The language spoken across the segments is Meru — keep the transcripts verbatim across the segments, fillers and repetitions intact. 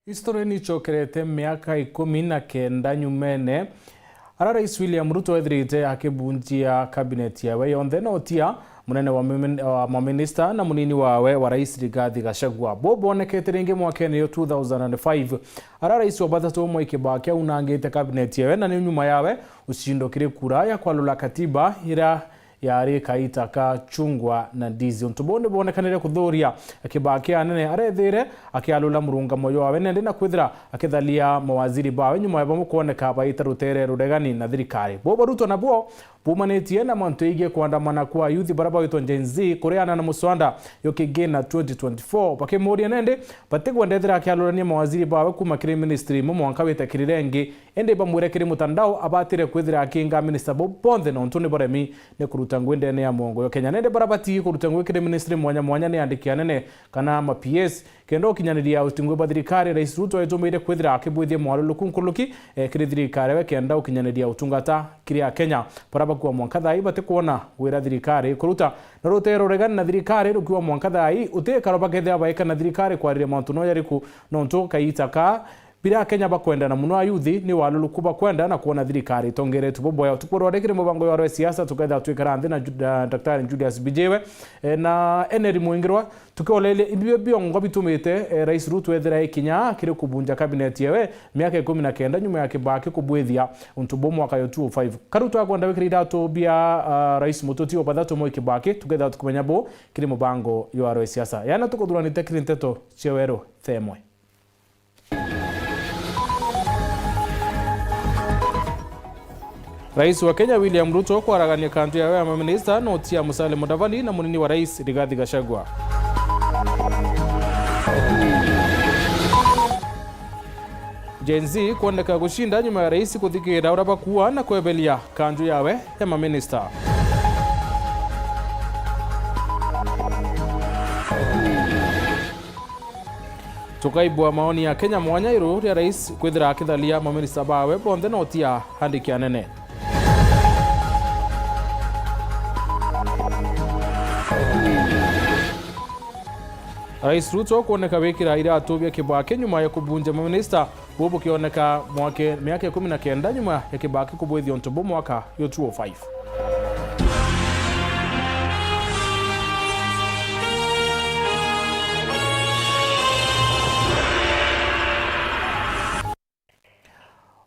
History nichokerete miaka ikumi na kenda nyumene, ara Rais William Ruto ethirite akibunjia cabinet yawe yonthe, na utia munene wa mimin-, wa maminista na munini wawe wa rais Rigathi Gachagua. Bo bonekete ringi mwakene yo two thousand and five, ara rais wa bathatu Mwai Kibaki aunangite cabinet yawe, na ni nyuma yawe ucindo kiri kura ya kwalula katiba ira yari kaita ka chungwa na ndizi. Untu buu ni bwonekanire kuthuria Kibaki anene arethire akialula murungamo jwawe nende na kwithira akithalia mawaziri bawe nyuma ya bamwe kwoneka baita rutere ruregani na thirikari. Bo barutwa nabo bumanitie na mantu igie kwandamana kwa youth bara bagwitwa Gen Z kuriana na muswanda yo kigina twenty twenty-four, bakimuria nende batigwenda ethira akialulania mawaziri bawe kuma kiri ministry imwe mwanka wite kiri ria ingi, indi bamwire kiri mutandao abatire kwithira akinga minista bau bonthe nontu ni baremi ni kuruta ngui ndene ya mwongo yo Kenya. Nende bara batigi kuruta ngui kiri ministry mwanya mwanya ni andiki anene kana ma P S. Kenda ukinyaniria uruti ngui bwa thirikari, Rais Ruto aitumire kwithira akibwithia mwaruluku nkuruki, eh, kiri thirikari we kenda ukinyaniria utungata kiri Akenya bara bakua mwanka thaa ii batikwona wira thirikari ikuruta. Na rutere ruregani na thirikari rukiwa mwanka thaa ii, utikaro bakethira baika na thirikari kwariria mantu no jariku, nontu kaita ka bira Akenya bakwenda na muno ayuthi ni waluluku bakwenda na kwona thirikari itongeretwe buboya. Utuku rwa rikiri mubango ya rwa siasa tuketha twikara nthi na Ju-, da-, Daktari Julius Bijiwe, eh, na Eneri Mwingirwa, tukioleria ibio biongo bitumite, eh, Rais Ruto ethira ikinya kiri kubunja cabinet yewe miaka ikumi na kenda nyuma ya Kibaki kubwithia untu bu mwaka yo two oh five. Karu twakwenda wikira iratu bia, ah, Rais mututi wa bathatu Mwai Kibaki, tuketha tukumenya bu kiri mubango yo arwe siasa. Yana tukuthuranite kiri nteto cia weru themwe. Rais wa Kenya William Ruto kwaragania kantu yawe ya maminista no tia Musalia Mudavadi na munini wa rais Rigathi Gachagua. Gen Z kwoneka gucinda nyuma ya rais kuthikira uria bakua na kwebelia kanju yawe ya maminista. Tukaibua maoni ya Kenya mwanya iru ria rais kwithira akithalia maminista bawe bonthe na utia andiki anene. Rais Ruto kwoneka wikira iratu bia Kibaki nyuma ya kubunja maminista, bu bukioneka mwake miaka ikumi na kenda nyuma ya Kibaki kubwithia untu bu mwaka yo two oh five.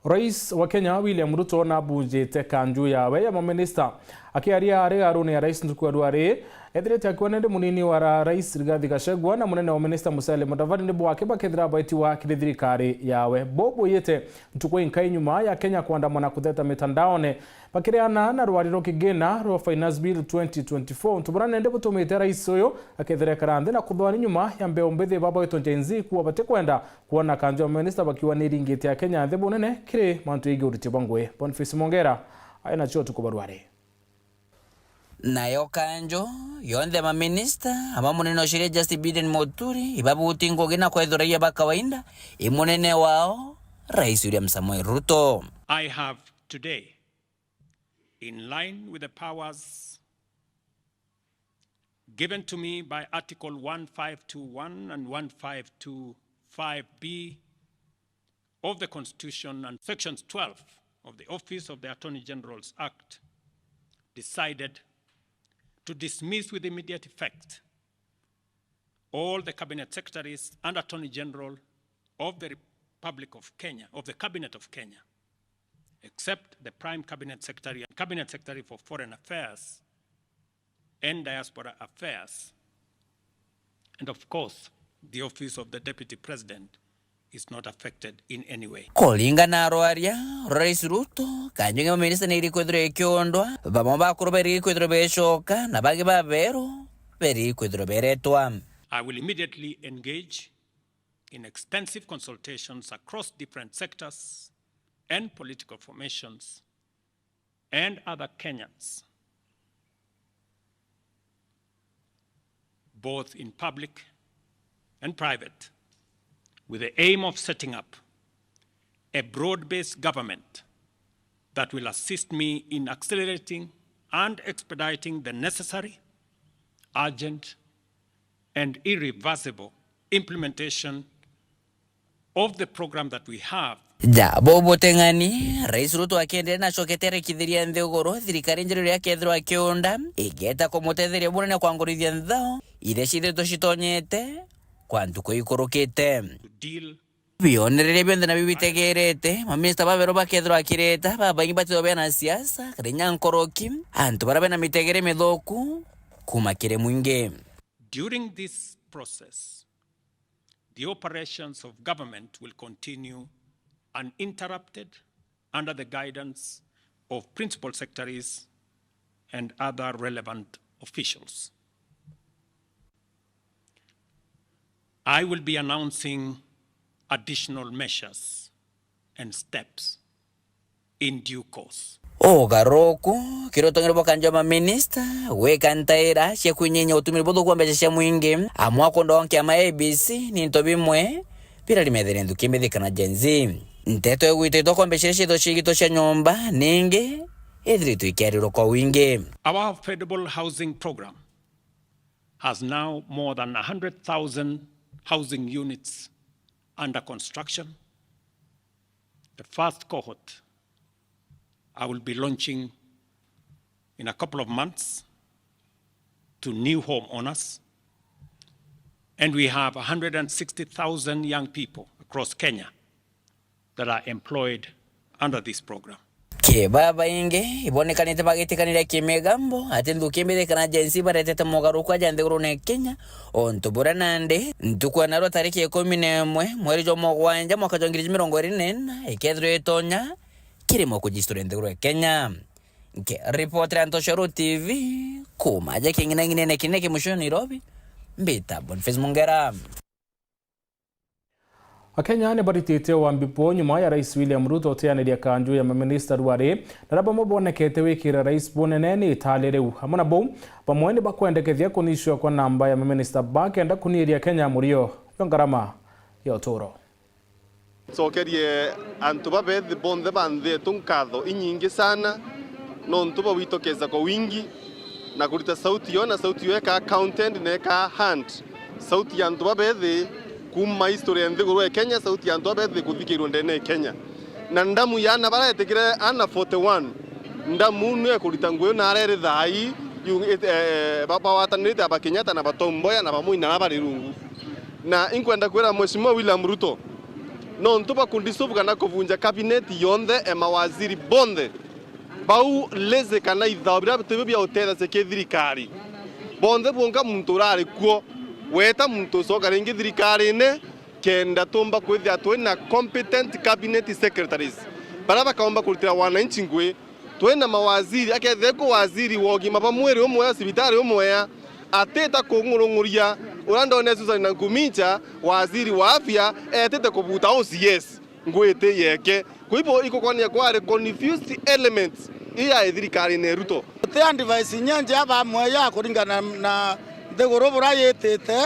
Rais wa Kenya William Ruto nabunjite kanju yawe ya maminista. Akiaria ari garuni ya rais ntuku ya rwari, ethirite akiwa nende munini wa ra-, rais Rigathi Gachagua na munene wa minista Musalia Mudavadi ni bwake bakethira baitiwa kiri thirikari yawe. Bo buyite ntuku inkai nyuma ya Kenya kwandamana kutheta mitandaone bakiriana na rwari rwa kigina rwa Finance Bill twenty twenty-four. Untu bura nende butumite rais uyu akethira ekara nthi na kuthwani nyuma ya mbeu mbithi baba witwa Gen Z kuwa batikwenda kwona kanju ya maminista bakiuga ni iringite Akenya nthi bunene kiri mantu yegii uriti bwa ngui. Boniface Mongera ari nacio utuku bwa rwari. Nayo kanju yonthe ya maminista, amwe munene o sheria Justin Biden Muturi, ibabuti ngugi na kwethuragia ba kawaida, i munene wao, Rais William Samoei Ruto. I have today, in line with the powers given to me by Article one five two one and one five two five B of the Constitution and Sections twelve of the Office of the Attorney General's Act, decided to dismiss with immediate effect all the Cabinet Secretaries and Attorney General of the Republic of Kenya, of the Cabinet of Kenya, except the Prime Cabinet Secretary and Cabinet Secretary for Foreign Affairs and Diaspora Affairs. And of course, the office of the Deputy President is not affected in any way. Kuringana na rwaria rwa Rais Ruto, kanju ya maminista ni irikwithirwa ikiundwa, bamwe bakuru barikwithirwa becoka, na bangi baberu barikwithirwa beretwa. I will immediately engage in extensive consultations across different sectors and political formations and other Kenyans, both in public and private, with the aim of setting up a broad-based government that will assist me in accelerating and expediting the necessary, urgent, and irreversible implementation of the program that we have. Ja bo buteng'ani, Rais Ruto akienderea na acokete arikithiria nthiguru thirikari njeru iria akethirwa akiunda igeta kumutetheria bunene kwangurithia nthao iria ciithiritwe citonyete kwa ntuku ikurukite. To deal Bionereria bionthe nabio bitegerete, maminista baberu bakethirwa akireta, babaingi batithwa bena siasa, kana inya nkoroki, antu baria bena mitegere mithuku kuuma kiri mwingi. During this process, the operations of government will continue uninterrupted under the guidance of principal secretaries and other relevant officials. I will be announcing additional measures and steps in due course. Ugaruku kiri utongeri bwa kanjo ya maminista gwika ntaira cia kwinyinyia utumiri buthuku bwa mbeca cia mwingi amwe akundwa nkiama ya A B C ni into bimwe birari methere nthuki mbithikana Gen Z. Nteto igwititwe kwa mbeca iria ciithwa ciigitwe cia nyomba ningi ithiritwe ikiarirwa kwa wingi. Our affordable housing program has now more than a hundred thousand housing units under construction. The first cohort I will be launching in a couple of months to new home owners. And we have a hundred and sixty thousand young people across Kenya that are employed under this program. Ki babaingi ibonekanite bagitikaniria kimigambo ati nthuki mbithikana Gen Z baretete mogaruku aja nthigurune Kenya, untu buria nandi ntuku ya narua tariki ikumi na imwe mweri jwa mugwanja mwaka jwa ngiri ijiri mirongo iri na ina ikethirwa itonya kirimo kujisturia nthiguru ya Kenya. Nkiripotera Ntoshoro T V kuuma aja king'inang'inene kinene ki mucio Nairobi, mbita Boniface Mungera. Akenya ni baritite wambi bwao nyuma ya Rais William Ruto uteaniria kanju ya maminista ruari, na aria bamwe bonekete gwikira rais bunene ni itali riu. Amwe na bau, bamwe ni bakwendekethia kunyicua kwa namba ya maminista ba kenda kunyiria Kenya murio jwa ngarama ya uturo. Ncokerie antu babethi bonthe ba nthi yetu nkatho inyingi sana nontu bwa gwitokeza kwa wingi na kurita sauti yo, na sauti yo ekaa counted na ekaa heard. Sauti ya antu babethi kuuma history ya nthiguru ya Kenya, sauti ya antu babethi kuthikirwa ndene ya Kenya. Na ndamu ya ana baria etikire ana forty one, ndamu niyo ekurita ngugi na areri thaai, yu-, it-, eh, ba-, bawatanirite Abakenyatta na Batomboya na bamwe na bari rungu. Na inkwenda kwira Mheshimiwa William Ruto, nontu bwa kudissolve kana kuvunja cabinet yonthe e mawaziri bonthe, bau lazy kana ithao biria bitibio bia utethecia ki thirikari. Bonthe bwonka muntu urari kuo, weta muntu ucoka ringi thirikarine, kenda tumba kwithia twina competent cabinet secretaries, baria bakaumba kurutira wananchi ngui. Twina mawaziri, akethira ku waziri wa ugima bwa mwiri umwea, cibitari umwea, atita kung'urung'uria uria ndone Susan Nakhumicha, waziri wa afya, etite kubuta O C S. Ngui iti yeke. Kwibo ikukwania kwari confused elements iya thirikarine Ruto. Guti advice inya njega bamwe ya kuringana na nthiguru buria yitite,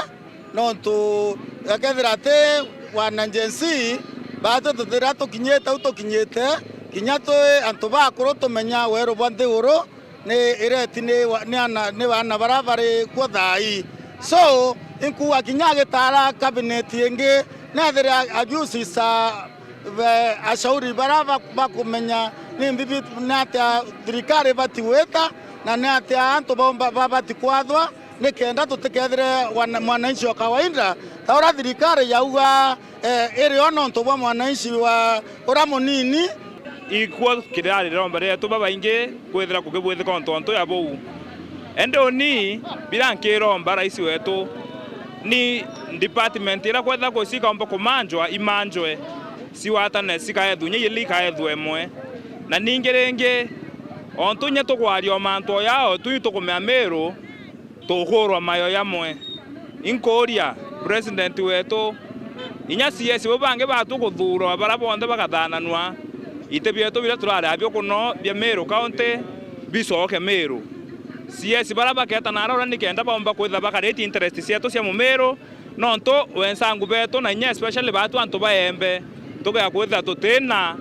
nontu ekethira ti wana Gen Z, baatwi tutira tukinyite u tukinyite, kinya twi antu bakuru tumenya weru bwa nthiguru ni ireti ni wa-, ni ana, ni baana baria bari kuo thaa ii. So, inkuuga kinya agitaara cabinet ingi, nethire a-, agihusisha be-, ashauri baria ba-, bakumenya ni mbibi, ni atia thirikari ibati gwita, na ni atia antu baumba-, babati kwathwa, nikenda tutikethire wana-, mwananchi wa kawaida, ta uria thirikari yauga, eh, iri o nontu bwa mwananchi wa uria munini. Ikwo kirari romba rietu babaingi kwithira kukibwithika untu ontu ya buu. Indi uni, biria nkiromba rais wetu, ni department iria kwethira ku-, cikaumba kumanjwa, imanjwe, ciwatane, cikaethua inya ili ikaethua imwe. Na ningi ringi, ontu inya tukwaria o mantu o yao, tu itukumea Miru, tukurwa mayo yamwe. Inkuuria President wetu, inya C S bau bangi batu kuthuurwa baria bonthe bagathananua, iti bietu biria turari abio kuno bia Meru County bicoke Meru. C S baria baketa nara uria nikenda baumba kwithira bakariti interest cietu cia Mumiru, nontu wensangu betu na inya especially batu antu ba Embe, tugea kwithira tutina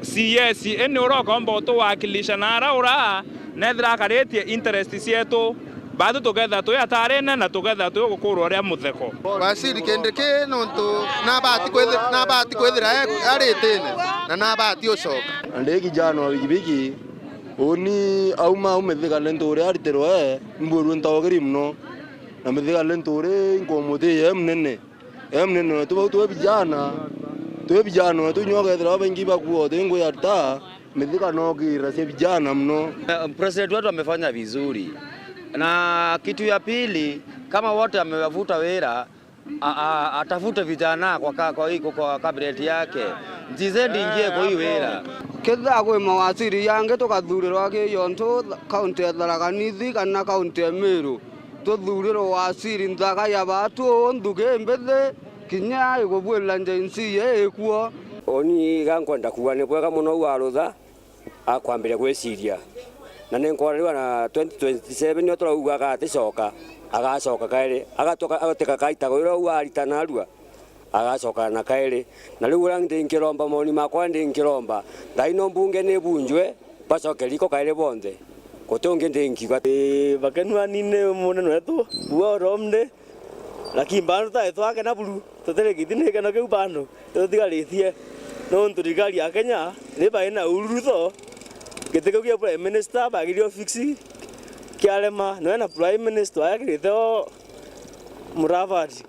C S ini uria ukaumba utuwakilisha nara uria nethira akaritie interest cietu. Baathu tukethira twi atarine na tukethira twi gukurwa uria mutheko. Waziri Kindiki nuntu nabati kwithi-, nabati kwithira e-, aritine na nabati ucoka. Na ndi kijana wa bikibiki, uni auma au Mithika ni Nturi aritirwe, mbwirue ntogiri mono, na Mithika ni Nturi nkumutiia e munene. E munene wetu, bau twi vijana, twi vijana wetu, inya ukethira babaingi bakua uti ngui ya rita, Mithika no kira cia vijana mono. Eh, president wetu amefanya vizuri. Na kitu ya pili, kama wote amewavuta wira, a, a, atafute vijana kwa ka-, kwa hii, kwa cabinet yake. Ntize ndingie kwa hii wira. Kethira kwi mawaziri yangi tukathurirwa ki yontu kaunti ya Tharaka Nithi kana kaunti ya Meru. Tuthurirwe waziri nthaka ya baatu uu nthuki mbithi, kinya igubuirira Gen Z ii ikuo. Uni iga nkwenda kuuga ni bwega mono uu arutha akwambiria gwiciria. Na ni nkwona riu ana twenty twenty-seven nio turauga agaticoka, agacoka kairi, agatoka, agoteka kaita gwira uu arita narua. Agacoka na kairi. Na riu uria ndi nkiromba, maoni makwa ndi nkiromba, ngai no mbunge ni bunjwe, bacoke riko kairi bonthe. Guti ungi ndi nkiuga. Ii, bakenu ani ni munene wetu, uwe uromde, lakini bado tae twake na buru, tutiri giti ni keno kiu bado, tutigaritie. Nontu thirikari ya Kenya, ni bai na Uhuru Ruto, giti kiu kia prime minister, bagiri ofisi, kiarema, nwe na prime minister aya kirite o, Mudavadi.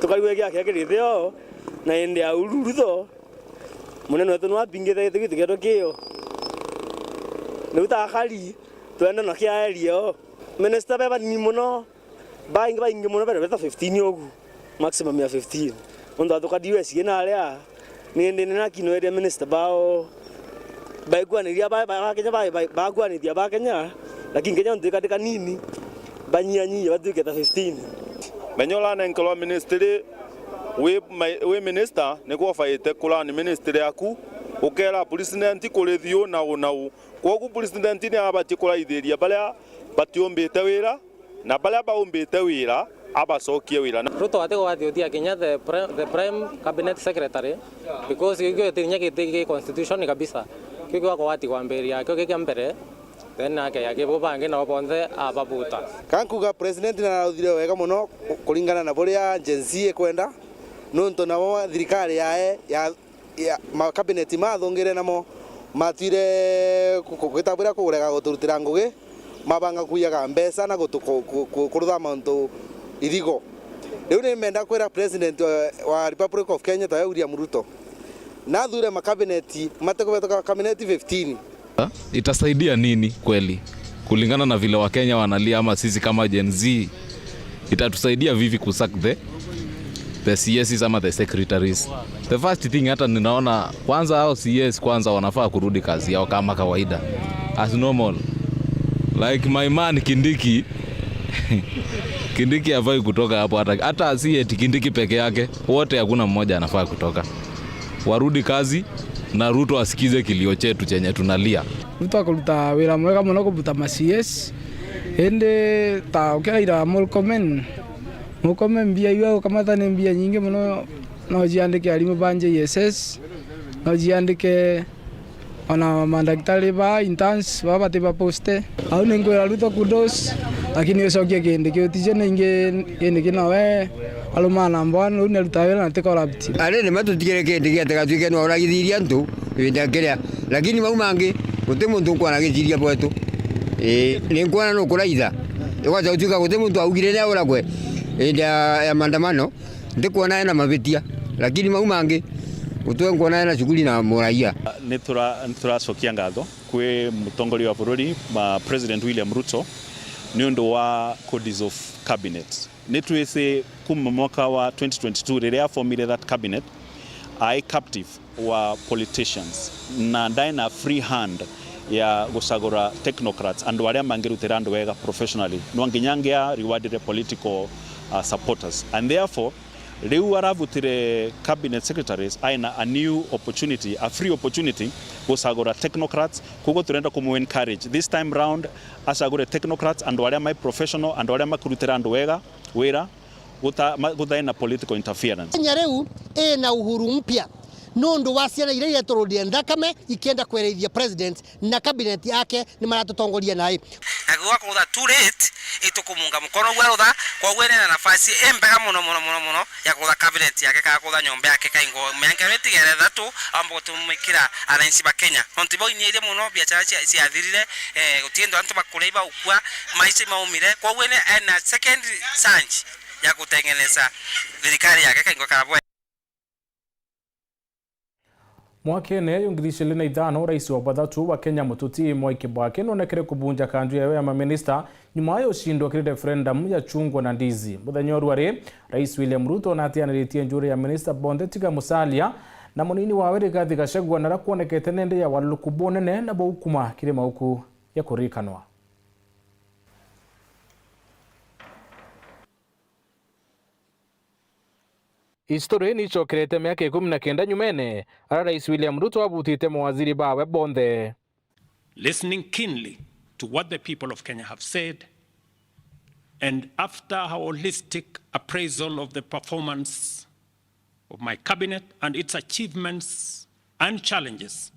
Tukaigua giake akirite o, na indi ya Uhuru Ruto, munene wetu nwa abingite giti gitu kietwe kio. Riu ta akari, twenda na kia area o. Minister be banini mono, baingi, baingi mono, bere beta fifteen ugu, maximum ya fifteen. Untu athuka D S ina aria, Ni ndi nena kino area minister bao baikuaniria ba, ba, ba Kenya, ba, ba, bakuanithia ba Kenya, lakini Kenya ntu ikati kanini, banyianyia batuike ta fifteen. Menya uranenkerwa ministry wi, wi minister, ni gwobaite kurani ministry yaku, ukera president kurithi u na u na u. Kwogu president ni abatie kuraithiria baria batiumbite wira, na baria baumbite wira abacokie wira. Ruto atigwati uthia kinya the pri-, the prime cabinet secretary, because gikio giti kinya giti gi constitution kabisa. Kio gigwati kwambiria kio gi kia mbere, then nake akibu bangi nao bonthe ababuta. Ka nkuga president narauthire wega mono kuringana na buria Gen Z ikwenda, nontu nabo thirikari yae ya ya, ma cabinet mathungire namo matwire ku-, ku-, gwita buria kugurega guturutira ngugi, mabanga kuiyaga mbeca na gutu-, ku-, ku-, ku-, kurutha mantu irigo. Riu ni menda kwira president wa, wa Republic of Kenya tawe William Ruto, nathure ma cabinet mate kubetoka cabinet fifteen. Itasaidia nini kweli? Kulingana na vile Wakenya wanalia ama sisi kama Gen Z, itatusaidia vipi kusack the, the C Ss ama the secretaries? The first thing, hata ninaona kwanza hao C S kwanza wanafaa kurudi kazi yao kama kawaida. As normal. Like my man Kindiki, Kindiki hafai kutoka hapo hata, hata si eti Kindiki peke yake, wote hakuna mmoja anafaa kutoka. Warudi kazi na Ruto asikize kilio chetu chenye tunalia. Ruto akuruta wira mwega mono kubuta ma C S, indi ta ukiraira Murkomen, Murkomen mbia iria ukamata ni mbia nyingi mono, no ciandike arimu ba J S S, no ciandike ona mandagitari ba interns baba bati ba poste. Au ni nkwira Ruto kudos, lakini ucokie kindi kiu, tije ningi kindi kina we arumana mbwani, riu ni aruta wira na ti corrupt. Ari ni matutigire kindi gia tiga tuike ni uragithiria antu ibinda kiria, lakini mau mangi guti muntu nkwona giciria bwetu. Ii, ni nkwona ni ukuraitha, igwacha gutuika guti muntu augire ni auragwe ibinda ya, ya maandamano. Ndikwona ena mabitia, lakini mau mangi gutwe nkwona ena shughuli na muraia. Nitura-, nituracokia ngatho kwi mutongoria wa bururi, ma President William Ruto, ni undu wa ku dissolve cabinet. Nitwisi kuma mwaka wa twenty twenty-two riria aformire that cabinet, ai captive wa politicians, na ndae na free hand ya gucagura technocrats, andu aria mangirutira andu wega professionally. No nginya ngia rewardire political, uh, supporters, and therefore riu aravutire cabinet secretaries aina a new opportunity, a free opportunity gucagura technocrats. Koguo turenda kumu encourage this time round, acagure technocrats, andu aria mai professional, andu aria makurutira andu wega wira, guta-, ma-, gutai na political interference. Kenya riu ina uhuru mpya. nundu wa ciana iria ireturundire nthakame ikienda kwereithia president na cabinet yake ni maratutongoria nai. Na gwa kutha too late, itukumunga mukono gwa rutha, koguo ena nafasi imbega muno, muno, muno, muno ya kutha cabinet yake, kana kutha nyomba yake kaingo mianka itigere ithatu, amba gutumikira ananchi ba Kenya. Nontu bau inyirie muno, biashara cia-, ciathirire, eh, gutindu antu bakuria ibaukua, maisha imaumire, koguo ena second chance ya gutengeneza thirikari yake kaingo karabwe. Mwakene yo ngiri ijiri na ithano, rais wa bathatu wa Kenya Mututi Mwai Kibaki nonekere kubunja kanju yawe ya maminista nyuma ya ushindwa kiri referendum ya chungwa na ndizi. Muthenya urwari, Rais William Ruto natianiritie njuri ya minista bonthe tiga Musalia na munini wawe Rigathi Gachagua, nara kwonekete nende ya waluku bunene na bukuma kiri mauku ya kurikanwa. History ni icokerete miaka ikumi na kenda nyumene, ara Rais William Ruto abutite mawaziri bawe bonthe. Listening keenly to what the people of Kenya have said, and after a holistic appraisal of the performance of my cabinet and its achievements and challenges,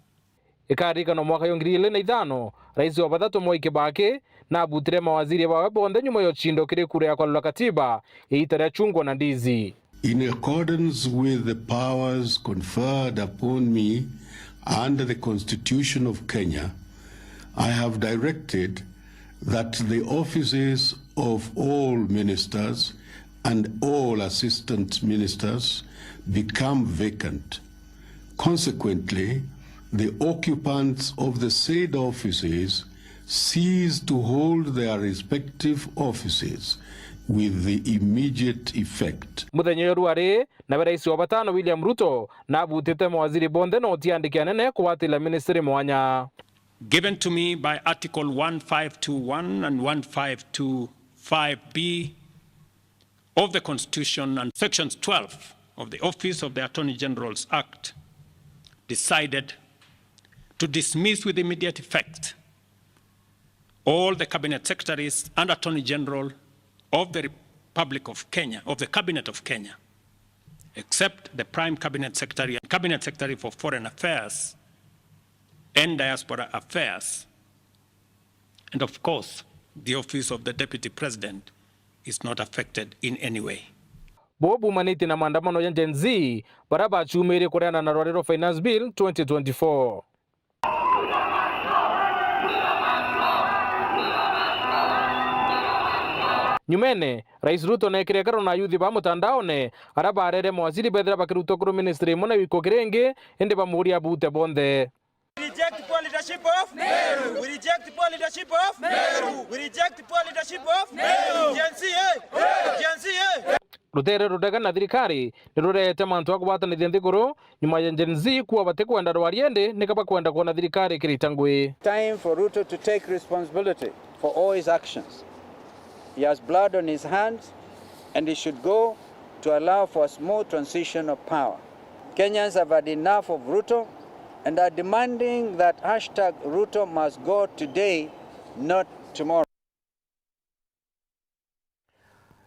Ikaririkanwa mwaka yo ngiri ijiri na ithano, rais wa bathatu Mwai Kibaki nabutire mawaziri bawe bonthe nyuma ya uchindo kiri kura ya kwarura katiba, iita ria chungwa na ndizi. In accordance with the powers conferred upon me under the Constitution of Kenya, I have directed that the offices of all ministers and all assistant ministers become vacant. Consequently, the occupants of the said offices cease to hold their respective offices with the immediate effect. Muthenya uyu rwari, nawe rais wa batano William Ruto nabutite mawaziri bonthe na utiandiki anene kugwatira ministry mwanya. Given to me by Article one five two one and one five two five B of the Constitution and Sections twelve of the Office of the Attorney General's Act, decided to dismiss with immediate effect all the Cabinet Secretaries and Attorney General of the Republic of Kenya, of the Cabinet of Kenya, except the Prime Cabinet Secretary and Cabinet Secretary for Foreign Affairs and Diaspora Affairs. And of course, the office of the Deputy President is not affected in any way. Bo bumanitie na maandamano ya Gen Z, baria bachumirie kureana na rwari rwa Finance Bill twenty twenty-four. Nyumene, Rais Ruto neekire karo na ayuthi ba mutandaone, aria baarere mawaziri bethira bakirutwa kuru ministry imwe na gwikwa kiri ingi, indi bamuuria abuute bonthe. We reject poor leadership of Meru. We reject poor leadership of Meru. We reject poor leadership of Meru. Gen Z, eh? Gen Z, eh? Rutere rurega na thirikari ni rurehete mantu a kugwatanithia nthiguru nyuma ya Gen Z kuwa batikwenda rwari, indi nika bakwenda kwona thirikari ikirita ngui. Time for Ruto to take responsibility for all his actions. He has blood on his hands and he should go to allow for a smooth transition of power. Kenyans have had enough of Ruto and are demanding that hashtag Ruto must go today, not tomorrow.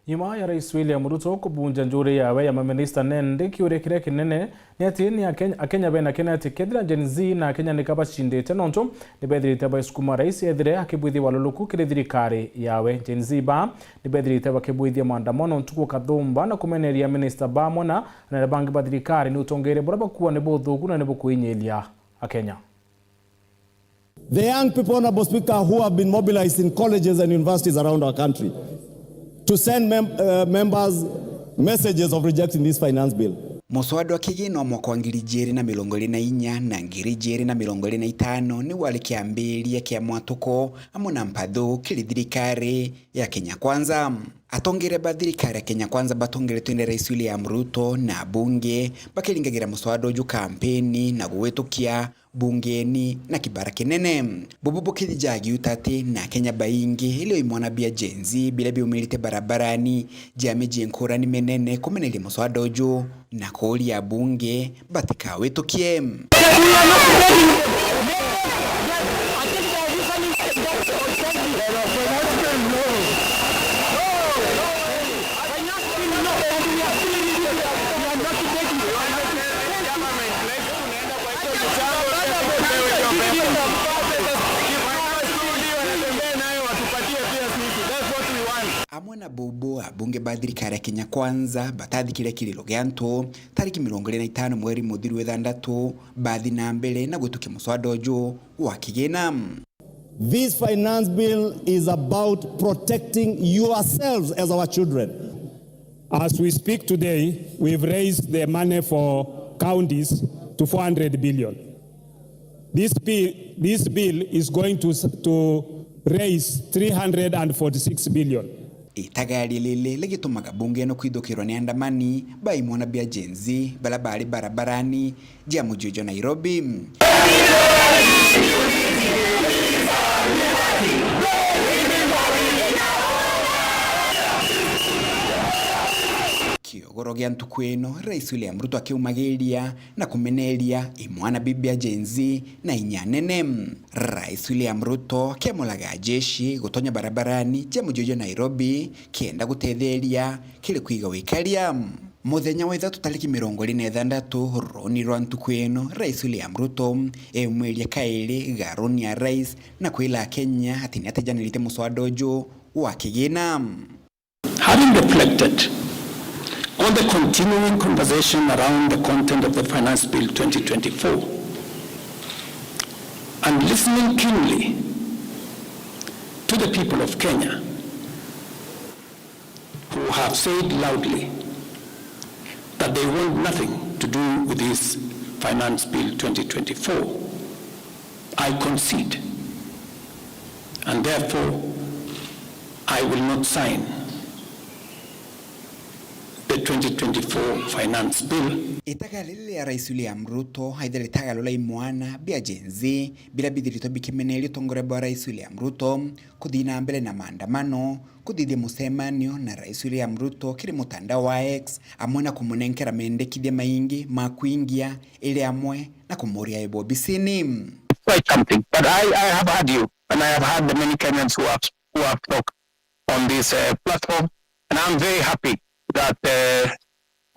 Nyuma ya Rais William Ruto kubunja njuri yawe ya maminista, nende kiuria kiria kinene ni ati ni Akenya, Akenya bena kene ati kethira Gen Z na Akenya nika bacindite, nontu ni bethirite baisukuma rais ethire akibwithia waluluku kiri thirikari yawe. Gen Z ba ni bethirite bakibwithia maandamano ntuku kathumba na kumeneria minista bamwe na anene bangi ba thirikari ni utongeere buria bakuwa ni buthuku na ni bukuinyiria Akenya. The young people, Honorable Speaker, who have been mobilized in colleges and universities around our country to send mem-, uh, members messages of rejecting this finance bill. Muswada wa kigina wa mwaka wa ngiri ijiri na mirongo iri na inya na ngiri ijiri na mirongo iri na itano ni wari kiambiria kia mwatuko amwe na mpathu kiri thirikari ya Kenya Kwanza. Atongeria ba thirikari ya Kenya Kwanza batongeretwe ni Rais William Ruto na abunge bakiringagira muswada uju kampeni na gwitukia bungeni na kibara kinene. Bubu bukithija giuta ati na Akenya baingi, ilio imwana bia Gen Z biria biumirite barabarani, ja miji nkurani minene kumeneria muswada uju na kuuria abunge batikawitukie. Amwe na bubu, abunge ba thirikari ya Kenya Kwanza batathikiria kiriro gia antu tariki mirongo iri na itano mweri muthiru wa ithanthatu, bathi na mbere na gwitukia muswada uju wa kigina. This finance bill is about protecting yourselves as our children. As we speak today, we've raised the money for counties to four hundred billion. This bill, this bill is going to, to raise three hundred and forty-six billion. Itagaria riri rigitumaga bunge ino kwithukirwa ni andamani ba imwana bia Gen Z baria bari barabarani jia muji jwa Nairobi. Kiogoro gia ntuku ino, Rais William Ruto akiumagiria na kumeneria imwana bibia Gen Z na inya nene. Rais William Ruto akiamuraga jeshi gutonya barabarani jia muji jwa Nairobi kenda gutetheria kiri kwiga wikaria. Muthenya wa ithatu tariki mirongo iri na ithanthatu, ruuni rwa ntuku ino, Rais William Ruto eumwiria kairi garuuni ya rais na kwira Akenya ati niatejanirite muswada uju wa kigina. Having reflected on the continuing conversation around the content of the Finance Bill twenty twenty-four and listening keenly to the people of Kenya, who have said loudly that they want nothing to do with this Finance Bill twenty twenty-four, I concede, and therefore I will not sign the twenty twenty-four Finance Bill. Itaga riri ria Rais William Ruto, aitha ritagaru ria imwana bia Gen Z, biria bithiritwe bikimeneria utongoria bwa Rais William Ruto, kuthii na mbere na maandamano, kuthithia mucemanio na Rais William Ruto kiri mutandao wa X, amwe na kumunenkera mendekithia maingi ma kwingia, iri amwe na kumuria ebo obisini. It's quite something. But I, I have heard you, and I have heard the many Kenyans who have, who have talked on this, uh, platform, and I'm very happy that, uh,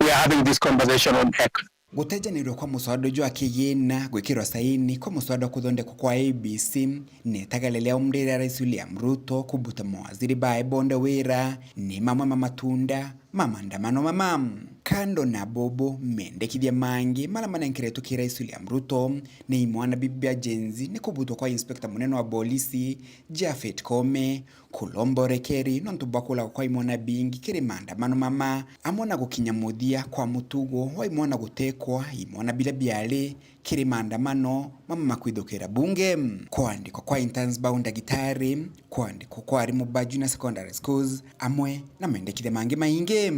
we are having this conversation on X. Gutejanirwa kwa muswada uju wa kigina, gwikirwa saini kwa muswada wa kuthondekwa kwa A B C, ni itagaria ria umri ria Rais William Ruto kubuta mawaziri bae bonthe wira ni mamwe ma matunda ma maandamano mama. Kando na bubu, mendekithia mangi maria manenkeretwe ki Rais William Ruto ni imwana bibia Gen Z ni kubutwa kwa inspector munene wa bolisi, Japhet Koome, kulomba urekeri nontu bwa kulagwa kwa imwana bingi kiri maandamano mama, amwe na gukinya muthia kwa mutugo wa imwana gutekwa, imwana biria biari kiri maandamano mama ma kwithukira bunge, kwandikwa kwa interns ba undagitari, kwandikwa kwa arimu ba junior secondary schools, amwe na mendekithia mangi maingi.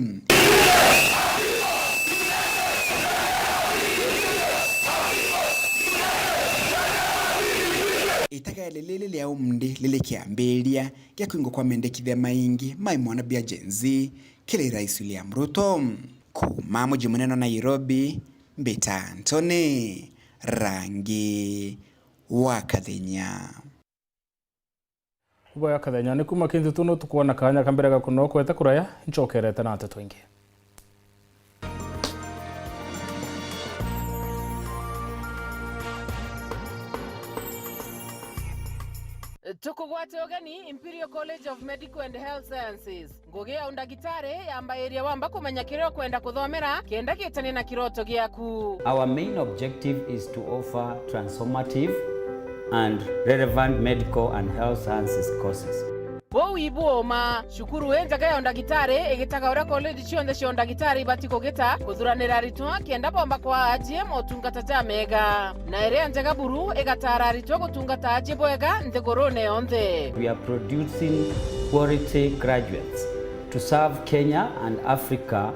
Itagaria riri ria umri riri kiambiria gia kwingwa kwa mendekithia maingi ma imwana bia Gen Z kiri Rais William Ruto. Kuuma muji munene wa Nairobi, mbita Anthony Rangi wa Kathenya. Uboya Kathenya, ni kuma kintu tunu tukwona kanya ka mbere ga kunokwete kuraya, ncokerete na nteto ingi. Tukugwate ugeni Imperial College of Medical and Health Sciences. Ngugi ya undagitari yambairia wamba kumenya kiria ukwenda kuthomera kenda gitanie na kiroto giaku. Our main objective is to offer transformative and relevant medical and health sciences courses. Bou ibu uma, cukuru injega ya undagitari igitaga uria college cionthe cia undagitari ibati kugita kuthuranira aritwa kenda bomba kwaa ajie motungata jamega. Na iria njega buru igataara aritwa gutungata aji bwega nthigurune yonthe. We are producing quality graduates to serve Kenya and Africa.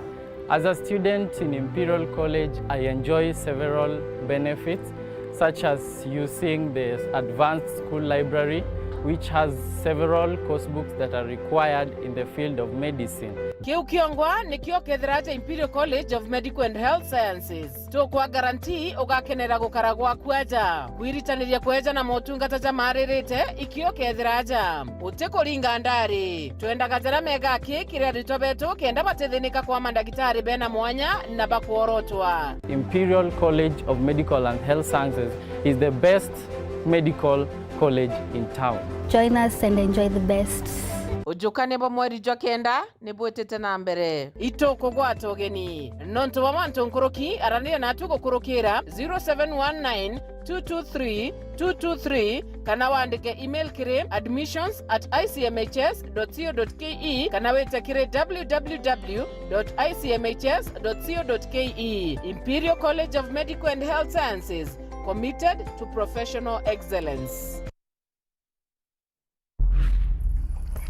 As a student in Imperial College, I enjoy several benefits, such as using the advanced school library, which has several course books that are required in the field of medicine. Kiu kiongwa nikio kethira aja Imperial College of Medical and Health Sciences. Tukwa guarantee ugakenera gukara gwaku aja. Kwiritaniria kweja na motungata jamaaririte, ikio kethira aja. Utikuringa ndari. Twendaga jaria mega aki kiri aritwa betu kenda batithinika kwa mandagitari bena mwanya na bakworotwa. Imperial College of Medical and Health Sciences is the best medical college in town. Join us and enjoy the best. Ujukania bwa mweri jwa kenda ni bwitite na mbere. Itukugwata ugeni. Nontu bwa mantu nkuruki, araniria natu gukurukira zero seven one nine two two three two two three kana wandike email kiri admissions at I C M H S dot co dot K E kana wite kiri W W W dot I C M H S dot co dot K E. Imperial College of Medical and Health Sciences, committed to professional excellence.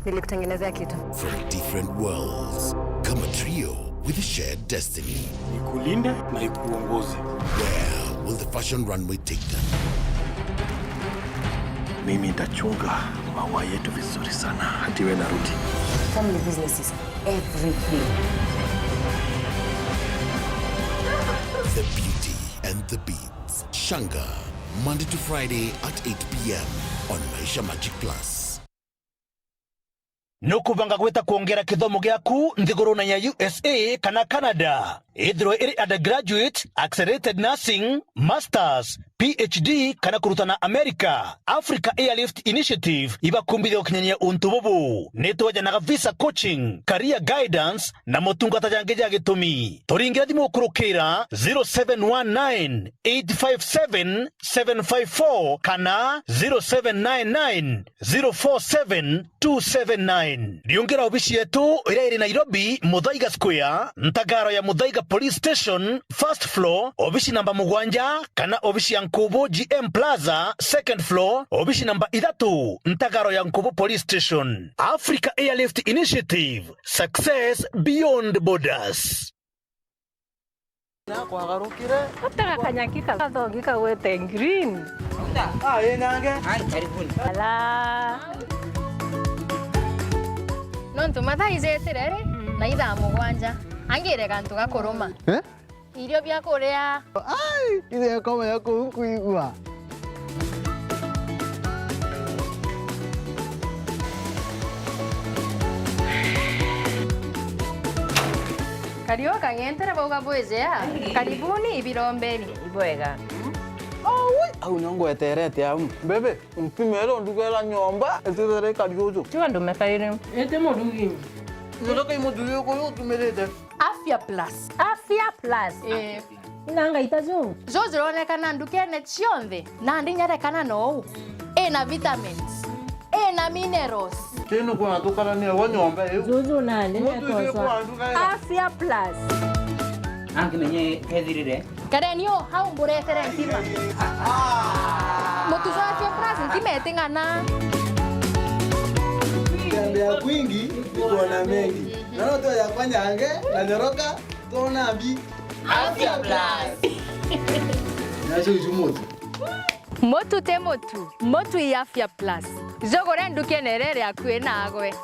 Nilikutengenezea kitu. From different worlds, come a trio with a shared destiny. Ikulinde na ikuongoze. Where will the fashion runway take them? Mimi nitachunga maua yetu vizuri sana, hata iwe narudi. Family business is everything. The Beauty and the Beast. Shanga, Monday to Friday at eight p.m. on Maisha Magic Plus. Nukubanga gwita kwongera kithomo giaku nthigurune ya U S A kana Canada? Ithirwe iri undergraduate, accelerated nursing, masters, P H D kana kurutana America, Africa Airlift Initiative ibakumbithia gukinyania untu bubu. Nitwejanaga visa coaching, career guidance, na motungata jangi ja gitumi. Turingire thimu gukurukira zero seven one nine eight five seven seven five four kana zero seven nine nine zero four seven two seven nine. Riungira obici yetu iria iri Nairobi, Muthaiga Square, ntagaro ya Muthaiga Police Station, first floor, obici namba mugwanja, kana obici ya Nkubu G M Plaza, second floor, obici namba ithatu, ntagaro ya Nkubu Police Station. Africa Airlift Initiative. Success beyond borders. Nakwagarukire. Atega kanyaki ka-, gathogi kagwete green. Ah, ĩ nange. Ala. Nontu mathaa ijitire ri, na ithaa mugwanja. Angire gantu ga kuruma. Eh? Irio bia kuria. Ai, ithe akoma ya kuu nkuigua. Kariu kang'entere bauga bwijea. Karibuni ibirombeni. Ibwega. Aui, au nio ngweterete au. Bebe, mpimere ndugera nyomba, itithere kariuju. Tiga ndumekarire. Ete murugi. Ndoka imuthuri uyu utumirite. Afya Plus. Afya Plus. Eh. Ina ngaita ju. Ju jironekana ndukene cionthe, na ndinyarekana nou. Ina vitamins. Ina minerals. Kinu kuna tukarania wa nyomba iu. Juju nandi. Mutu isi kwa nduka ira. Afya Plus. Angimenye kethirire. Kareni o hau mburetere ntima. Mutu jwa Afya Plus ntima iting'ana. Kutembea kwingi ni kuona mengi. Na no tu ya kwanyange na nyoroka, tuona mbi. Afya Plus. Nacio icu mutu. Mutu ti mutu, mutu i Afya Plus. Jugure ndukene iria iri akui nagwe.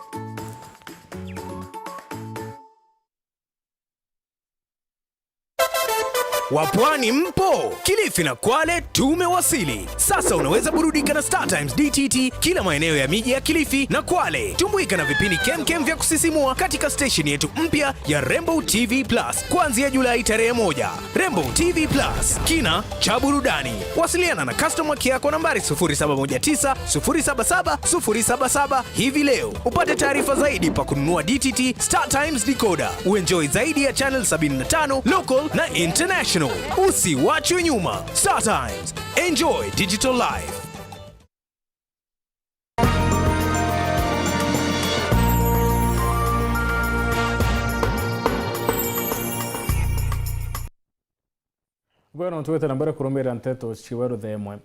Wapwani mpo? Kilifi na Kwale tumewasili. Sasa unaweza burudika na Star Times D T T kila maeneo ya miji ya Kilifi na Kwale. Tumbuika na vipindi kemkem vya kusisimua katika station yetu mpya ya Rainbow T V Plus kuanzia Julai tarehe moja. Rainbow T V Plus, kina cha burudani. Wasiliana na customer care kwa nambari sufuri saba moja tisa, sufuri saba saba, sufuri saba saba hivi leo. Upate taarifa zaidi pa kununua D T T Star Times decoder. Uenjoy zaidi ya channel sabini na tano, local na international. Usiwachwe nyuma. Star Times. Enjoy digital life. Bwega, no twite na mbere kurumirira nteto ciwe ruthemwe.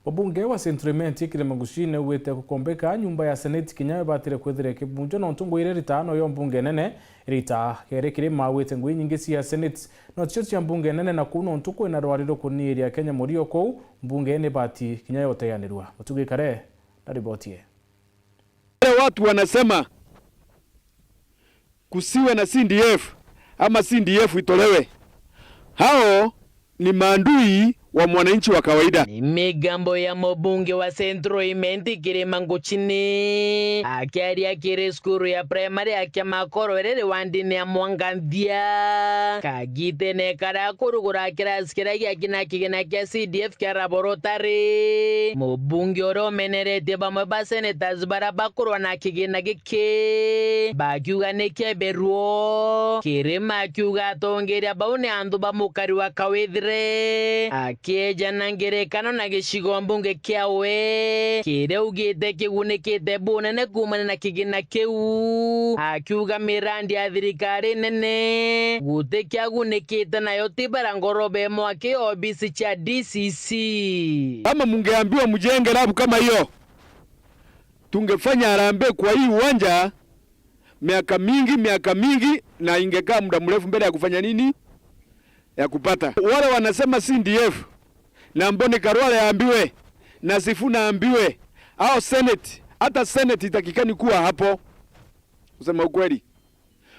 Mubunge wa Central Imenti Kirima Gusii niaugite gukombeka nyumba ya Seneti kinya ibatire kwithira ikibunjwa, nontu ngui iria iritaga noyo mbunge nene iritaga keri kirima. Augite ngui inyingi cia Seneti no cio cia mbunge nene, na kuu nontu kwina rwari rukuniiria Kenya murio kuu, mbunge ni ibati kinya yoteanirua. Mutugi Kare na riboti ii. Wale watu wanasema kusiwe na C D F ama C D F itolewe, hao ni maadui wa mwananchi wa kawaida. Ni migambo ya mubunge wa Central Imenti Kirima Nguchini akiaria kiri cukuru ya primary ya Kiamakoro iri wandini ya Mwanganthia. Kagitene karia kurugura kirasi kiria giakina kigina kia C D F kia Laboratory, mubunge uria umeneretie bamwe ba senators baria bakurwa na kigina giki bakiuga ni kieberuo. Kirima akiuga atongeria bau ni antu ba mukari wa Kawithire, akieja na ngerekano na gicigo mbunge kiawe kiria augite kigunikite bunene kuumania na kigina kiu, akiuga mirandi ya thirikari nene guti kiagunikite nayo ti bara ngorobe mwaki obisi cia D C C. Kama mungeambiwa mjenge lab kama hiyo, tungefanya harambee kwa hii uwanja miaka mingi, miaka mingi, na ingekaa muda mrefu mbele ya kufanya nini? Ya kupata. Wale wanasema C D F, na Mboni Karwale aambiwe, na Sifuna aambiwe, au Senate, hata Senate itakikani kuwa hapo. Kusema ukweli.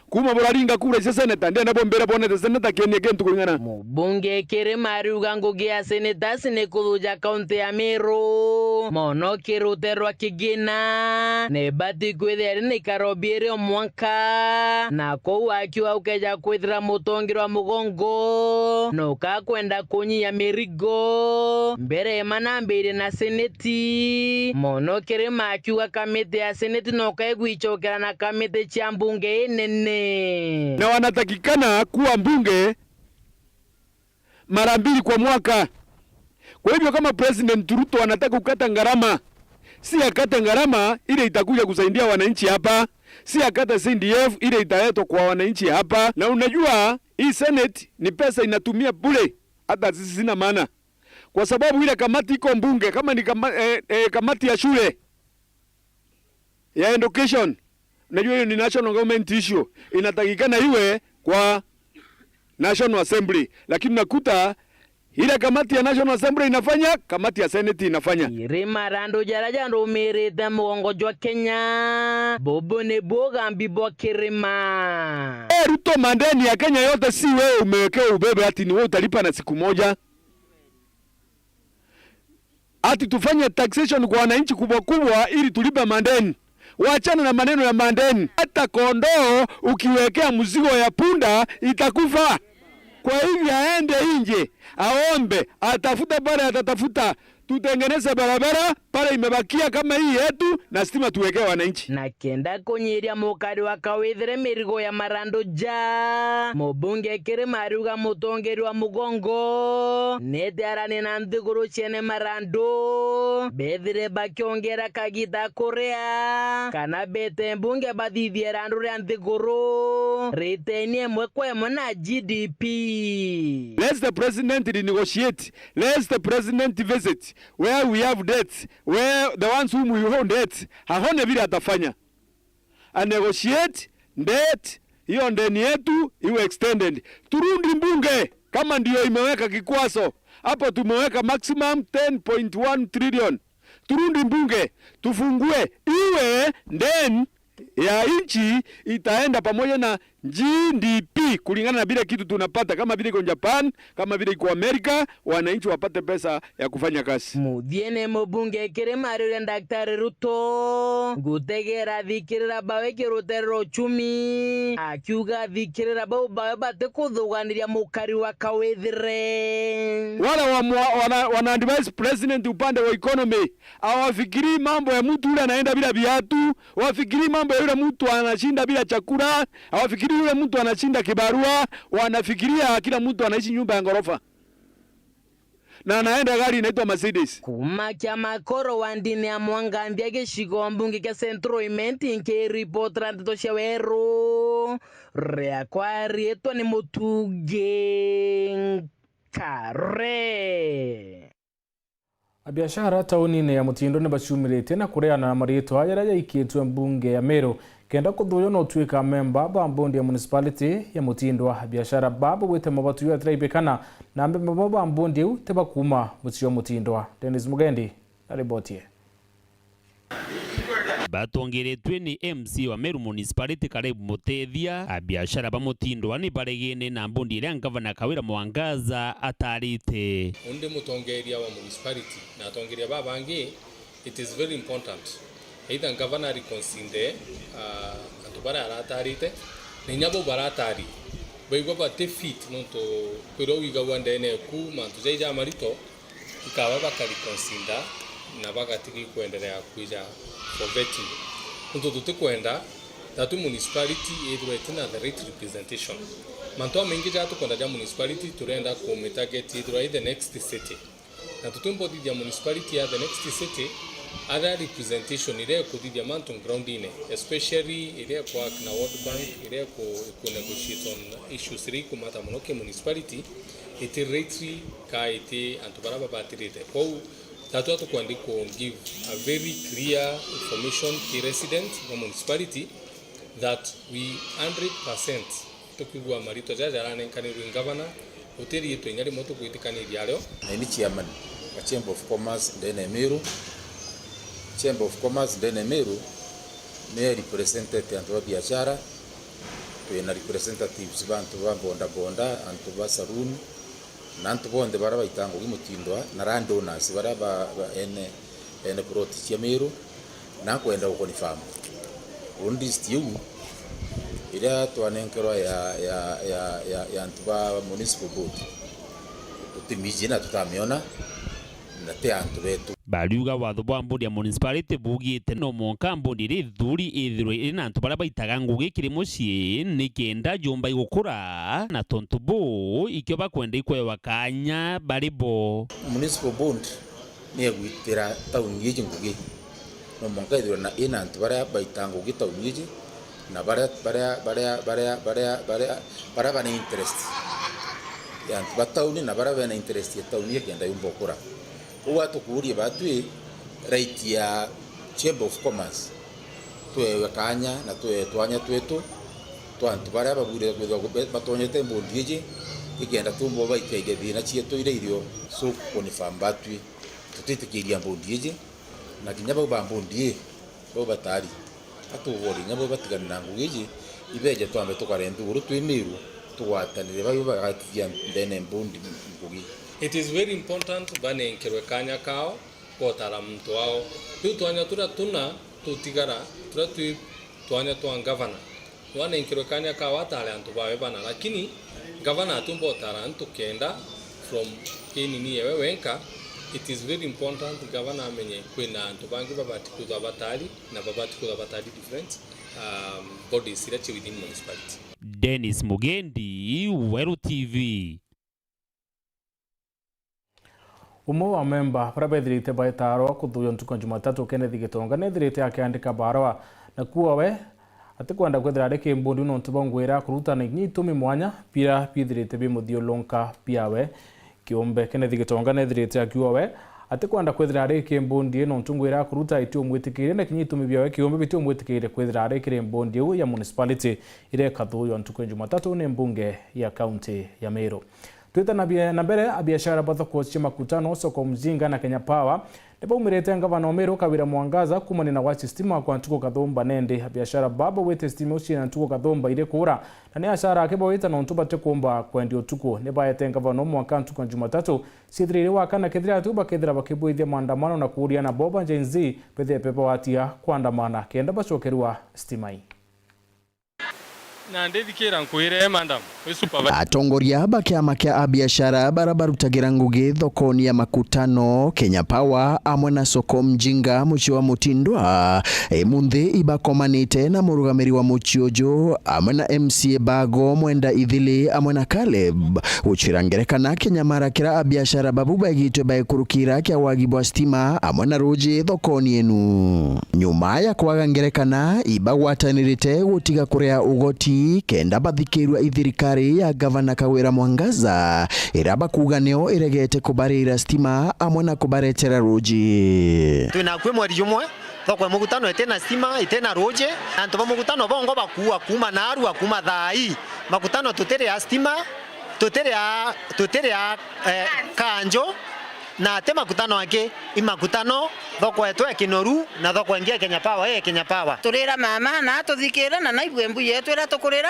Kuma buraringa kura cia seneta, ndienda bombira bonete seneta kienie kintu kuringana. Mubunge Kirima ariuga ngugi ya senators ni kuthuja kaunti ya Meru, mono kiruterwa kigina, ni bati kwithira iri ni karobi iri o mwanka, na kou akiuga ukeja kwithira mutongerwa mugongo, nukakwenda kunyia mirigo. Mbere manambirie na seneti, mono Kirima akiuga kamiti ya seneti no kaigwicokera na kamiti cia mbunge inene. Na wanatakikana kuwa mbunge mara mbili kwa mwaka. Kwa hivyo kama President Ruto anataka kukata gharama, si akate gharama ile itakuja kusaidia wananchi hapa, si akate C D F ile italetwa kwa wananchi hapa. Na unajua hii Senate ni pesa inatumia bure, hata sisi sina maana. Kwa sababu ile kamati iko mbunge, kama ni kama, eh, eh, kamati ya shule, ya education, najua hiyo ni national government issue, inatakikana iwe kwa National Assembly, lakini unakuta ile kamati ya National Assembly inafanya, kamati ya Senate inafanya. Iri marandu jaria jarumirite mugongo jwa Kenya, bubu nibuo ugambi bwa Kirima. Eh, Ruto, madeni ya Kenya yote si wewe umewekewa ubebe ati ni wewe utalipa na siku moja. Ati tufanye taxation kwa wananchi kubwa kubwa ili tulipe madeni. Wachana na maneno ya madeni. Hata kondoo ukiwekea mzigo ya punda itakufa. Kwa hivyo aende nje, aombe, atafute pale atatafuta, tutengeneze barabara pale imebakia kama hii yetu, na stima tuwekee wananchi. Na kenda kunyiria mukari wa Kawithire mirigo ya marandu ja, mubunge Kirima ariuga mutongeria wa mugongo nete arania na nthiguru ciene marandu bethire bakiongera kagita kuria kana bete mbunge bathithie randu ria nthiguru riteni imwe kwa imwe na G D P. Let the president renegotiate. Let the president visit where we have debts, where the ones whom we owe debts, aone vile atafanya. A negotiate debt, hiyo ndeni yetu iwe extended. Turudi mbunge kama ndio imeweka kikwazo. Hapo tumeweka maximum ten point one trillion. Turudi mbunge, tufungue iwe ndeni ya nchi itaenda pamoja na G D P kulingana na vile kitu tunapata, kama vile iko Japan, kama vile iko Amerika, wananchi wapate pesa ya kufanya kazi. Muthiene mubunge Kirima ariuria Daktari Ruto gutegera athikirira bawe kirutere rwa uchumi, akiuga athikirira bau bawe batikuthuganiria mukari wa Kawithire. Wale wa mwa-, wana, wana advise president upande wa economy, hawafikirii mambo ya mtu yule anaenda bila viatu, hawafikirii mambo ya yule mtu anashinda bila chakula, hawafikirii yule mtu anashinda kibarua, wanafikiria kila mtu anaishi nyumba ya ghorofa na anaenda gari inaitwa Mercedes. Kuuma Kiamakoro wandini ya Mwanganthia gicigo mbunge kia Central Imenti, nkiripotera ndeto cia weru, riakwa riitwa ni Mutungi Nkare. Abiashara taunine ya Mutindo ni baciumiritie na kureana na mariitwa jaria jaikitwe mbunge ya Meru kenda kuthuuywa na utuika amemba ba mbondi ya municipality ya Mutindwa. Abiashara baa baugite mabatu jwa tiraibikana na amemba baa ba mbondi iu ti ba kuuma mucii wa Mutindwa. Dennis Mugendi na riboti ii. Batongeretue ni M C A wa Meru Municipality Caleb Mutethia, abiashara ba Mutindwa ni baregene na mbondi iria ngavana Kawira Mwangaza atarite. Undi mutongeria wa municipality na atongeria babangi, it is very important either ngavana ariconsider, ah, antu baria aratarite, na inya bau baratari baigua bati fit, nontu kwirwa wigagua ndene eku mantu jai jamarito, ikaba bakariconsider na bagatiga ikwenderea kwija for vetting. Nontu tutikwenda that municipality ithirwe itina the right representation. Mantu amaingi ja tukwenda ja municipality, turenda kumitarget ithirwa i the next city. Na tutimba uthithia municipality ya the next city, aria representation iria ikuthithia mantu groundine, especially iria iku work na World Bank, iria iku, iku negotiate on issues iria ikumata mono ki municipality, iti rightly ka iti antu baria babatirite. Kwou, tatwa tukwenda ku give a very clear information ki resident ba municipality that we hundred percent tukwigua maritwa jaja jaranenkanirwe ngavana, guti riitwa inya rimwe tugwitikaniria ario. Na ini chairman wa Chamber of Commerce ndene Meru. Chamber of Commerce ndene Meru ni represented antu ba biashara, twina representatives ba antu ba boda boda, antu ba saloon, na antu bonthe baria baita ngugi Mutindwa, na landowners baria ba, ba ene, ene plot cia Meru, na nkwenda guconfirm. Uu list iu iria twanenkerwa ya, ya, ya, ya, ya antu ba municipal board, tutimiji na tutamiona, na ti antu betu. Bariuga watho bwa mbondi ya municipality buugite no mwanka mbondi iria ithuri ithirwe iri na antu baria baitaga ngugi kiri mucii, nikenda jumba igukura, na tontu buu, ikio bakwenda ikwewa kanya bari bo. Municipal board ni egwitira tauni iji ngugi. No mwanka ithirwe na, ina antu baria baita ngugi tauni iji, na baria, baria, baria, baria, baria, baria, baria bana interest ya antu ba tauni, na baria bena interest ya tauni ikenda yumba ukura. Uu atukuurie batwi right ya Chamber of Commerce, twewe kanya na twewe twanya twetu twa antu baria babwirire kwithirwa be-, batonyete mbondi iji, ikenda tumba baikaige thina cietu iria irio. So, confirm batwi, tutitikiria mbondi iji, na kinya bau ba mbondi ii, bau batari, atugori kinya bau batigane na ngugi iji, ibeje twambe tukare nthiguru twi Miru, tugwatanire bau bagatithia ndene mbondi ngugi. It is very important banenkerwe kanya kao gotara muntu wao. Riu twanya turia tuna tutigara, turia twi twanya twa ngavana, wanenkerwe kanya kao atare antu bawe bana, lakini ngavana atumba utara antu kenda from kinini yewe wenka. It is very important ngavana amenye kwina antu bangi babati kwithwa batari na babati kwithwa batari different, um, bodies iria ci within municipality. Dennis Mugendi, Weru T V. Umwe wa memba baria bethirite baitaarwa kuthuuywa ntuku ya Jumatatu, Kenneth Gitonga, neethirite akiandika barua na kuuga we atikwenda kwithira ari kimbundi nontu bwa ngugi iria akuruta na kinya itumi mwanya biria biithirite bimuthiurunka biawe kiumbe. Kenneth Gitonga neethirite akiuga we atikwenda kwithira ari kimbundi nontu ngugi iria akuruta itiumwitikiiria na kinya itumi biawe kiumbe bitiumwitikiiria kwithira ari kiri mbundi iu ya municipality iria ikathuuywa ntuku ya Jumatatu ni mbunge ya kaunti ya Meru. Twitanabie na mbere, abiashara ba thoko cia Makutano, Soko Mjinga na Kenya Power nibaumirite ngavana o Meru Kawira Mwangaza kuumania na gwacia stima kwa ntuku kathumba. Nendi abiashara baba bawite stima iu ciina ntuku kathumba iri kuura, na ni ashara ake bawita nontu batikumba kwendia utuku. Nibaete ngavana o mwanka ntuku ya Jumatatu ciithirire wakana kethira atu bakethira bakibwithia maandamano na kuuria nabo ba Gen Z bethire bebawatiga kwandamana kenda bacokerua stima ii. Na ndithikira nkwire, madam, wi supervisor. Atongoria ba kiama kia abiashara bara barutagira ngugi thokoni ya Makutano, Kenya Power, amwe na Soko Mjinga, mucii wa Mutindwa, imunthi ibakomanite na murugamiri wa mucii uju, amwe na M C A Bago Mwenda Ithili, amwe na Caleb, gucwira ngerekana kinyamara kira abiashara babu baigitwe baekurukira kia wagi bwa stima, amwe na ruuji thokoni enu. Nyuma ya kwaga ngerekana, ibagwatanirite gutiga kuria ugoti kenda bathikirua i thirikari ya Gavana Kawira Mwangaza, iria bakuuga nio iregete kubarira stima amwe na kubaretera ruuji. Twina akui mweri jumwe, thoko ya Mugutano itina stima, itina ruuji, na antu ba Mugutano bongo bakuua kuuma naarua, kuuma thaa ii. Makutano tutiria stima, tutiria, tutiria, eh, kanjo, Na ti makutano aki, i makutano, thoko yetu e Kinoru na thoko ingi e Kenya Power, e Kenya Power. Turira mama na atuthikire, na naigwe mbuya yetu iria tukurira,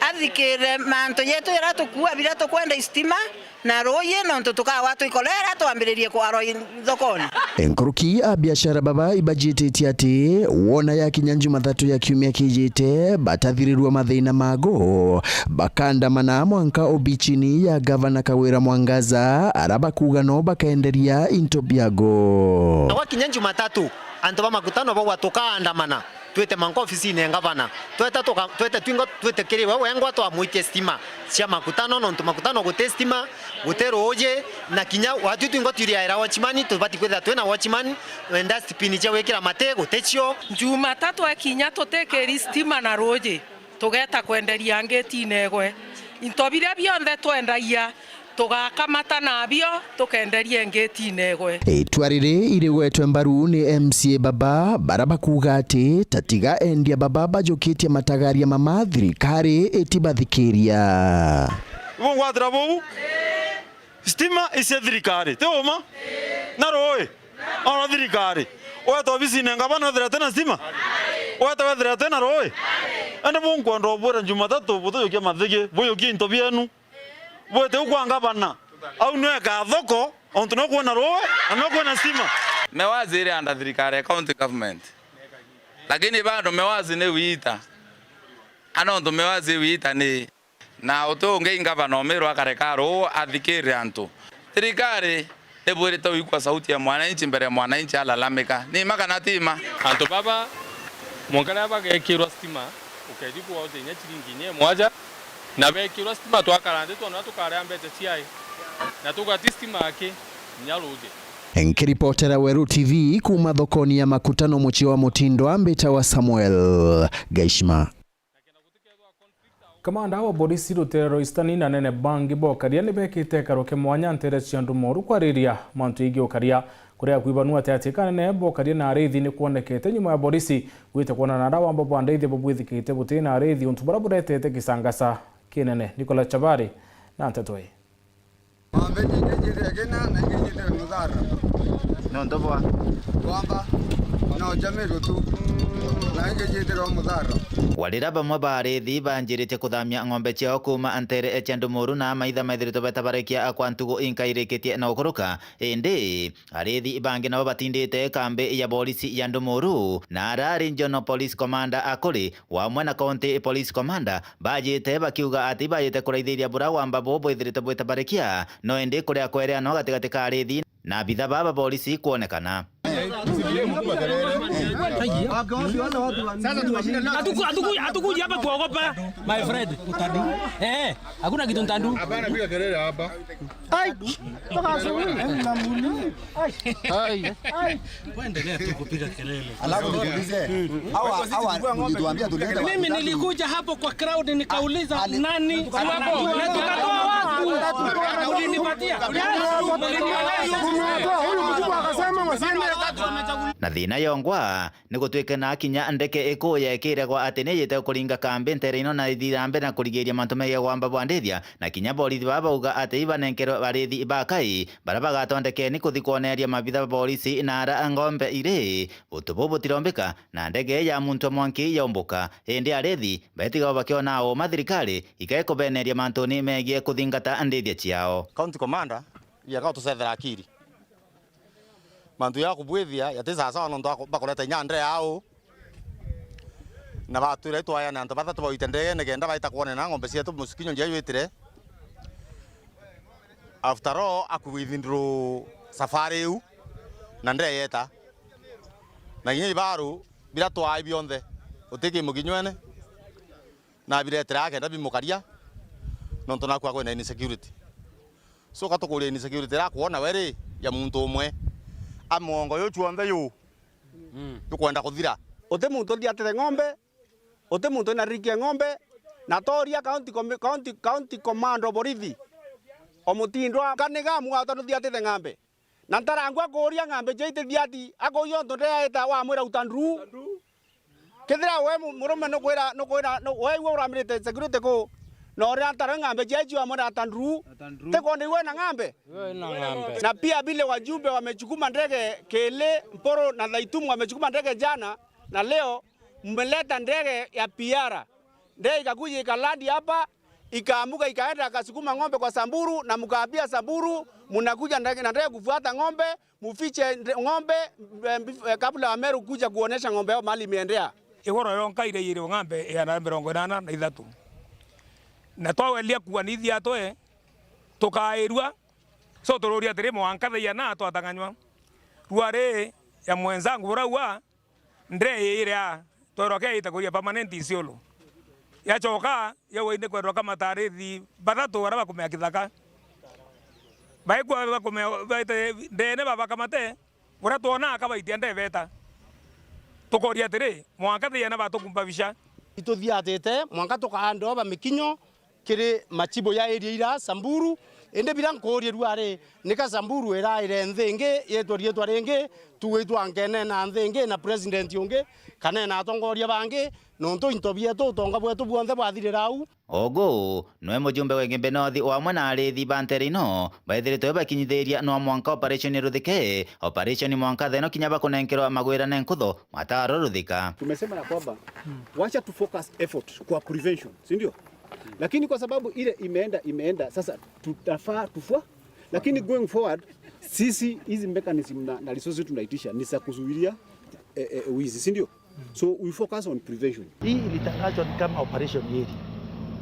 athikire mantu yetu iria tukua, biria tukwenda, istima na ruuji, nontu tukawa twikorera twambiririe kwarwa i thokoni. Nkuruki a biashara baba ibajititie ati wona yakinya Jumathatu ya kiumia kijite, batathirirua mathina mago, bakandamana mwanka obichini ya Gavana Kawira Mwangaza, ara bakuga no bakaenderia into biago. Na gwakinya Jumatatu, antu ba makutano bauga tukaandamana, twite mwanka ofisine ya Gavana. Tweta tuka-, twete twingo, twite kiri we wengwa, twamwitie stima cia makutano, nontu makutano guti stima, guti ruuji, na kinya watu twingo twiriaira watchman, tubati kwithira twina watchman, dustbin cia gwikira mati guticio. Jumatatu ekinya tutikiri stima na ruuji. Tugeta kwenderia ngitine igwe. Into biria bionthe twendagia, tugakamata nabio, tukenderie ngitine igwe. Itwa riri irigwetwe mbaru ni M C A baba, bara bakuga ati tatiga endia baba bajukitie matagaria mama, thirikari itibathikiria. Bungwatira buu? Stima icia thirikari, ti uma? Na ruui? Ona thirikari. Weta obisine ngavana wethira atina stima? Weta wethira atina ruui? Ende bunkwenda ubwira Jumatatu butujukia mathigi, bujukie into bienu. Bwite u kwa ngavana. Au nio ekaa thoko, ontu no kwina ruui, na no kwina stima. Mewazi iri under thirikari ya county government. Lakini bado mewazi ni wita. Ana ontu mewazi wita ni Na uti ungi i ngavana umirwa akareka ruu athikirire antu. Thirikari ibwirite uigua sauti ya mwananchi mbere ya mwananchi alalamika. Ni ma kana ti ma? Antu baba, mwanka riria bagekirwa stima, ukethi kuwa uti inya ciringi inya imwaja, na bekirwa stima twakara nthi twona tukaria mbeca ciai, na tugati stima aki inya ruuji. Nkiripotera Weru T V kuuma thokoni ya Makutano mucii wa Mutindwa, mbitawa Samuel Gaishima. Kamanda wa borisi rutere rwa Eastern na anene bangi bokaria ni bekite ikaro kia mwanya ntere cia Ndumoru kwariria mantu yegii ukaria, kuria kwibanua ati atika anene bokaria na arithi ni kwonekete nyuma ya borisi gwita kwonana na aria wamba bwa ndithia bubwithikite buti na arithi, untu buria buretete kisangasa kinene. Nicholas Chabari na nteto ii. Ng'ombe nyingĩ njĩthĩre kĩna na ingĩ njĩthĩre mũthara. Nontu bwa? Kwamba, no njamĩrwo tu, na ingĩ njĩthĩre mũthara. Warira bamwe ba arithi banjiritie kuthamia ng'ombe ciao kuuma ntere cia Ndumoru na amaitha methiritwe betabarikia kwa ntugu inkairikitie na gukuruka. Indi arithi bangi nabo batindite kambi ya borisi ya Ndumoru, na ara Regional Police Commander Akuri wamwe na County Police Commander bajite bakiuga ati ibajite kuraithiria bura wamba buu bwithirite bwitabarikia, no indi kuria kwereanwa gatigati ka arithi na abitha baba borisi kwonekana. Hatuku-, hatuku-, hatukuja hapa kuogopa, my friend. Eh, hakuna kitu ntandu. Hapana, piga kelele hapa. Ai! Toka asubuhi. Ai! Ai! Endelea tu kupiga kelele. Alafu nikuulize, hawa, hawa mlituambia tulete wa Mimi nilikuja hapo kwa crowd nikauliza nani wako na tukatoa watu. Ulinipatia. Huyu mkubwa akasema wasiende. Na thina yongwa ni gutwike na kinya ndeke ikuu yekire gwa ati ni yite kuringa kambi ntere ino na ithira mbere na kurigiria mantu megie gwamba bwa ndithia, na kinya borithi baba bauga ati ibanenkerwe barithi ba kai bara bagatondekeni kuthi kwoneria mabitha ba borisi na ara ng'ombe iri. Untu buu butirombika na ndege ya muntu mwanki yaumbuka, indi arithi betigawa bakiona uma thirikari ikai kubeneria mantuni megie kuthingata ndithia ciao. County Commander, yaka utucethera akiri. Mantu ya kubwithia yati sawasawa nontu baku-, bakureta inya ndre yao. Na batwira itwayane antu bathatu bawite ndegene kenda baita kwonana na ng'ombe cietu mucikinyo njia jwitire. After all, aku withdraw safari iu na ndre yeta. Na inya ibaru bira twai bionthe, uti ki mukinywene. Na biretera akenda bimukaria, nontu naku akwina insecurity. So, katukuria insecurity ira akwona we ri, ya muntu umwe, a muongo yu chuonthe yu, mm, jukwenda kuthira. Uti muntu uthiatire ng'ombe, uti muntu wina riki ya ng'ombe, na toria county com-, county, county command of borithi, o mutindwa kaniga mwata nuthiatite ng'ambe. Na ntarangwa kuuria ng'ambe cia itithiati, akuuria untu ndeaita wamwira uta nduu. Kethira we mu-, murume nukwira, nukwira, nu-, we iwe uramirite security ku, Na uria atarwe ng'ambe ciacio amwe na atanduru. Atanduru. Tiko ndigwe na ng'ambe? Na pia vile wajumbe wamechukuma ndege Kili, Mpuru na Thaitumu wamechukuma ndege jana, na leo mmeleta ndege ya P R. Ndege ikakuja ikalandi hapa, ikaamuka ikaenda akasukuma ng'ombe kwa Samburu, na mkaambia Samburu, mnakuja ndege, na ndege kufuata ng'ombe, mufiche nde-, ng'ombe, eh, mbif-, eh, kabla wa Meru kuja kuonesha ng'ombe yao mahali imeendea. Igoro yonka iraiyirwe ng'ambe igana mirongo inana na ithatu. Na twaweria kuanithia twe, tukairua. So tururia atiri, mwanka thaa igana twatang'anywa. Rua ri ya mwenzangu burauga, ndre iria twerwa ke ite kuria permanent Isiolo. Yachoka, yauga inde kwendwa kamata arithi bathatu baria bakumea kithaka. Baikwa bakumea, baite ndene babakamate, buria twona akabaitia ndebeta. Tukoria atiri, mwanka thaa igana batukumba bica. Ituthiatite, mwanka tukaandwa ba mikinyo, kiri machibu ya area ira Samburu, indi bira nkuurie rua ri, nika Samburu iraire nthi ingi yitwe riitwa ringi, tu itwa nkenena nthi ingi na president ungi, kana na atongoria bangi, nontu into bietu, utonga bwetu bwonthe bwathirira au. Ogu, nwe mujumbe wa Igembe North o amwe na arithi ba ntere ino, baithiritwe bakinyithiria no mwanka operation ruthike, operation mwanka theno kinya bakunenkerwa magwirane nkutho mataro ruthika. Tumesema ya kwamba, wacha tu focus effort kwa prevention, si ndio? Lakini kwa sababu ile imeenda, imeenda, sasa tutafaa tufua. Lakini going forward, sisi hizi mechanism na, na resources tunaitisha ni za kuzuilia, eh, eh, wizi, si ndio? So we focus on prevention. Hii ilitangazwa ni kama operation area.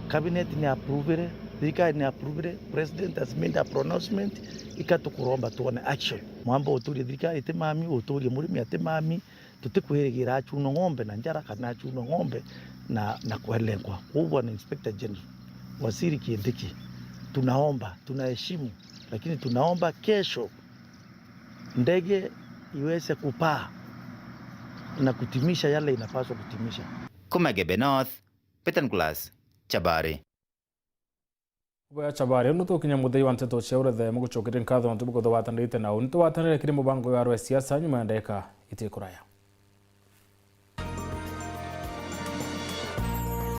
Cabinet ni approved, serikali ni approved, president has made a pronouncement, ikatukuromba tuone action. Mwamba uturie thirikari iti mami, uturie murimi ati mami, tutikwirigira achunwe ng'ombe na njara kana achunwe ng'ombe na, na kwelengwa. Kwou Bwana Inspector General, Waziri Kindiki, tunaomba, tunaheshimu, lakini tunaomba kesho ndege iweze kupaa na kutimisha yale inapaswa kutimisha. Kuma Igembe North, Peter Nicholas, Chabari. Boya Chabari, undu tukinya muthei wa nteto cia urethe, mugucokerie nkatho nontu bukuthuwatanirite nau. Nitugwatanire kiri mubango wa rwa siasa nyuma ya ndagika itikuraya.